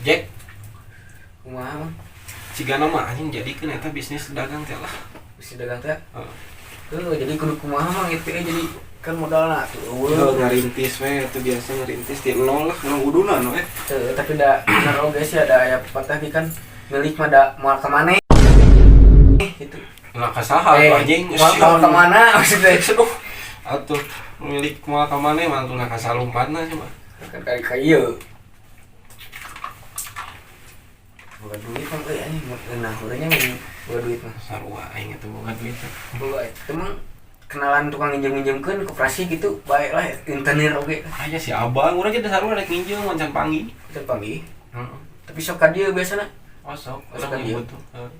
Jack, Kumaha, Mang? Cigana mah anjing jadikeun eta bisnis dagang teh lah. Bisa dagang teh. Heeh. Heuh, jadi kudu kumaha, Mang, itu jadi kan modalna tuh Yo eueuh. Ngarintis we itu biasa ngarintis di nol lah, urang kuduna no eh. Heuh, tapi da bener oge sih ada aya pepatah ge kan milik mah da moal ka maneh gitu. Lah kasaha Eh, tuh anjing. Moal ka mana maksudnya? Aduh. Atuh milik moal ka maneh mah tuh kasalumpatna sih mah. Kan kali ka ieu. Boga duit mah euy anjing nah urangnya boga duit mah. Sarua aing eta boga duit teh. Boga itu mah kenalan tukang nginjem-nginjemkeun koperasi gitu baik lah rentenir oge. Aya si abang, urang kita sarua rek nginjem mancan panggih. Teu panggih. Heeh. Tapi sok ka dieu biasana. Oh sok, Oh, sok urang ka dieu. butuh. Heeh.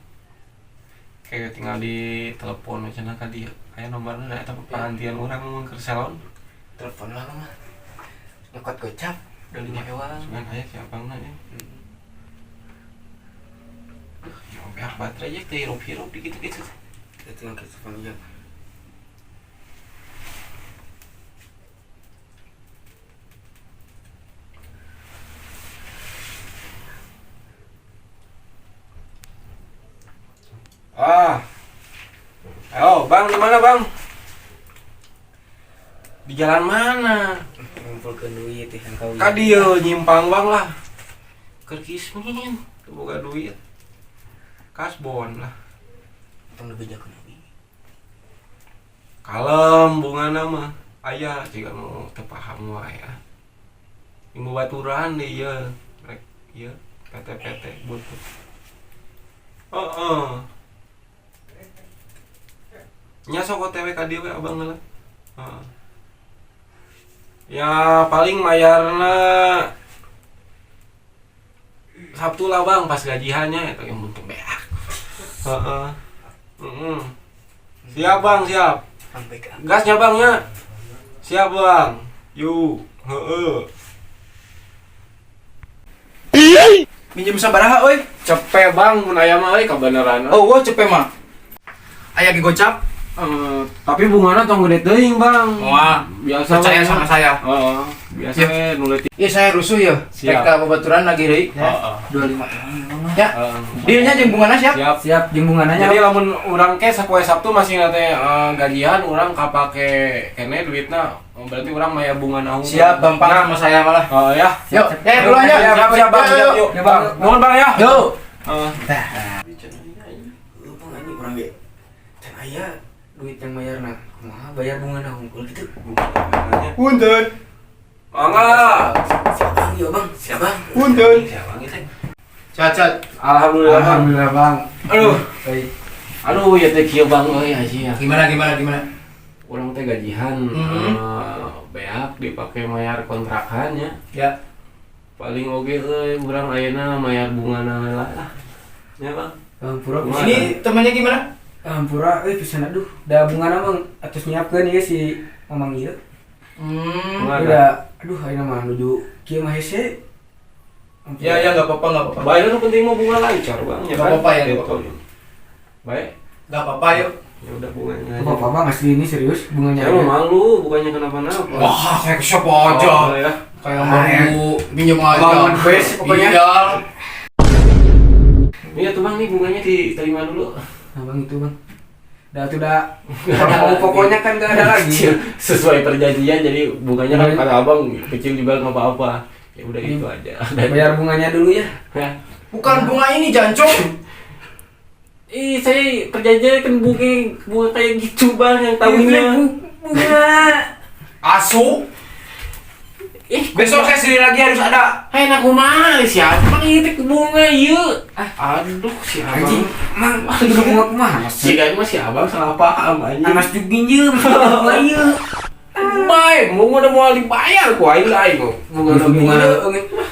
Kayak tinggal di telepon cenah ka dieu. Aya nomorna da eta parantian urang mun keur salon. Telepon lah mah. Nyokot gocap udah lima ewang. Cuman aya si abangna ya. Ya beak baterai aja teh hirup-hirup di gitu-gitu. Kita tinggal ke telepon dia. Ah. Ayo, Bang, di mana, Bang? Di jalan mana? Ngumpulkeun duit teh yang kau. Ka dieu nyimpang Bang lah. Keur kismin, teu boga duit. Kasbon lah. Tong dibejakeun abi. Kalem bungana mah. Aya jika mau teu paham wae ah. Ieu baturan deh ieu. Rek ieu PT-PT butuh. Heeh. Nya sok OTW ka dieu we abang lah. Heeh. Ya paling mayarna Sabtu lah bang pas gajiannya itu yang bentuk beak. Heeh. Heeh. Siap bang, siap. Sampai ke Gasnya bang ya. Siap bang. Yuk. Heeh. Minjem sabaraha euy? Cepet bang, mun aya mah euy kabeneran. Oh, wah cepet mah. Aya ge gocap. Eh, tapi bungana tong gede teuing bang. Wah, biasa percaya we. sama saya. Heeh, biasa Ya. we nu leutik. Iya, saya rusuh ya. Siap. Rek ka babaturan lagi deui. Heeh. 25 ewang. Ya. Heeh. Dealnya jeung bungana siap. Siap. Siap jeung bungananya. Jadi lamun urang ke sapoe Sabtu masih nate gajian urang kapake kene duitna berarti urang maya bunga hungkul. Siap, gampang sama saya malah. Oh ya. Yuk, ya duluan ya. Siap, siap, Bang. Yuk, Siap, yuk. Ya, Bang. Nuhun, Bang ya. Yuk. Heeh. Lu bang anjing urang ge. Can aya duit yang bayarna. Kumaha bayar bungana hungkul gitu. Punten. Mangga. Siap bang, yo bang. Siap bang. Punten. Siap, Bang, itu. Cacat. Alhamdulillah, Bang. Alhamdulillah bang. Aduh. Baik. Aduh, ya teh kieu Bang euy haji ya. Gimana gimana gimana? Urang teh gajian beak dipake mayar kontrakan ya. Ya. Paling oge euy urang ayeuna mayar bungana heula lah. Ya, Bang. Ampura. Kumaha? Ini temannya gimana? Ampura euy pisan aduh. Da bungana mah atos nyiapkeun ieu si Mamang ieu. Kumaha, Udah, aduh ayeuna mah nuju kieu mah hese. Ampura. Ya ya nggak apa-apa nggak apa-apa. Baik, nu penting mah bunga lancar, Bang. Ya Nggak kan? apa-apa ya, nggak Gitu. apa-apa. Baik. Nggak apa-apa yuk. Ya udah bunganya aja. Apa apa bang asli ini serius bunganya. Saya mau malu, bukannya kenapa-napa. Wah, kayak siapa aja. Oh, ya. Kayak baru minjem aja. Bangun base pokoknya. Iya. Iya tuh Bang nih bunganya diterima dulu. Nah, bang itu bang. Dah tuh dah. Kalau pokoknya kan gak ada lagi. Sesuai perjanjian jadi bunganya kan kata abang kecil juga nggak apa-apa. Ya udah itu aja. Dan Bayar bunganya dulu ya. Ya. Bukan bunga ini jancung. Ih, saya perjanjian kan bunga bunga kayak gitu Bang yang tahunya. Bunga. Asu. Ih, Besok saya sendiri lagi harus ada. Hai nak kumaha siapa ini teh bunga ieu? Aduh si abang. Anjing, mang itu bunga kumaha? Si mah si abang salah paham anjing. Anas juga nginjem, bunga ieu. Baik, mau udah mau dibayar ku aing lah aing. Bunga Bunga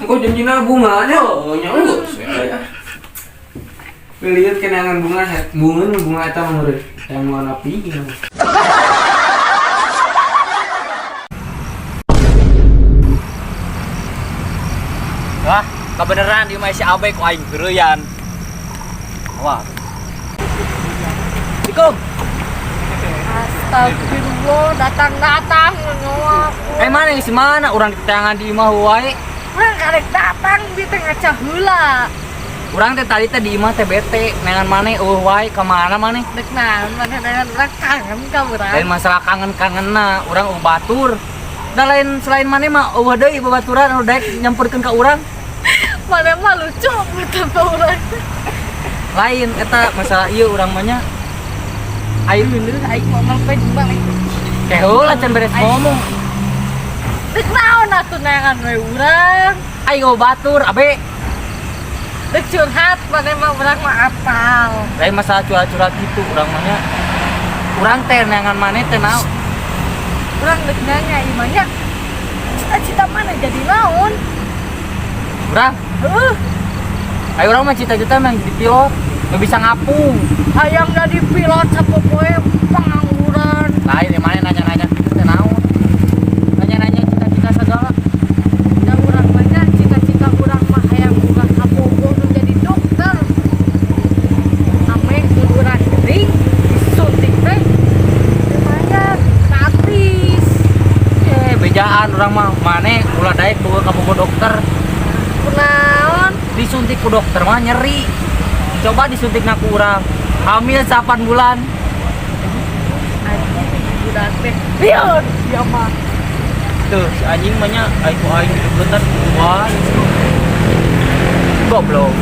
Engkau janjina bunganya. Oh, nya geus ya. Lihat kenangan bunga, bunga bunga eta menurut yang warna pink. Wah, kebeneran di si Abe ku aing heureyan. Wah. Assalamualaikum. Astagfirullah, datang-datang nyawa. Eh mana yang si mana urang diteangan di imah wae. Urang karek datang bi teh ngaca heula. Urang teh tadi teh di imah teh bete, neangan maneh euweuh wae, ka mana maneh? Dek naon maneh neangan urang, kangen ka urang? Lain masalah kangen-kangenna, urang euweuh batur. Da lain selain maneh mah euweuh deui babaturan anu daek nyamperkeun ka urang. Maneh mah lucu betapa urang. Lain eta masalah ieu urang mah nya. Aing Bener aing ngomong teh balik. Teh heula can beres ngomong. Dek naon atuh neangan we urang? Aing euweuh batur, abe. Dek curhat maneh mah, urang mah apal. Lain masalah curhat-curhat gitu urang mah nya. Urang teh neangan maneh teh naon? Urang dek nanya ieu mah nya. Cita-cita maneh jadi naon? Urang, Heuh, ayo urang mah cita-cita emang jadi pilot, nggak bisa ngapung. Hayang jadi pilot sapopoe pengangguran. Lain yang mana nanya-nanya gitu teh naon? Nanya-nanya cita-cita segala. Da urang mah nya cita-cita urang mah hayang boga kabogoh nu jadi dokter. Ameh mun urang gering disuntik teh lumayan gratis. Eh, bejaan urang mah maneh ulah daek boga kabogoh dokter. Kunaon? Disuntik ku dokter mah nyeri. Coba disuntik ku urang. Hamil 8 bulan. Anjing budak teh. Lieur dia mah. Tuh, si anjing mah nya aing ku aing hidup bentar wae. Goblok.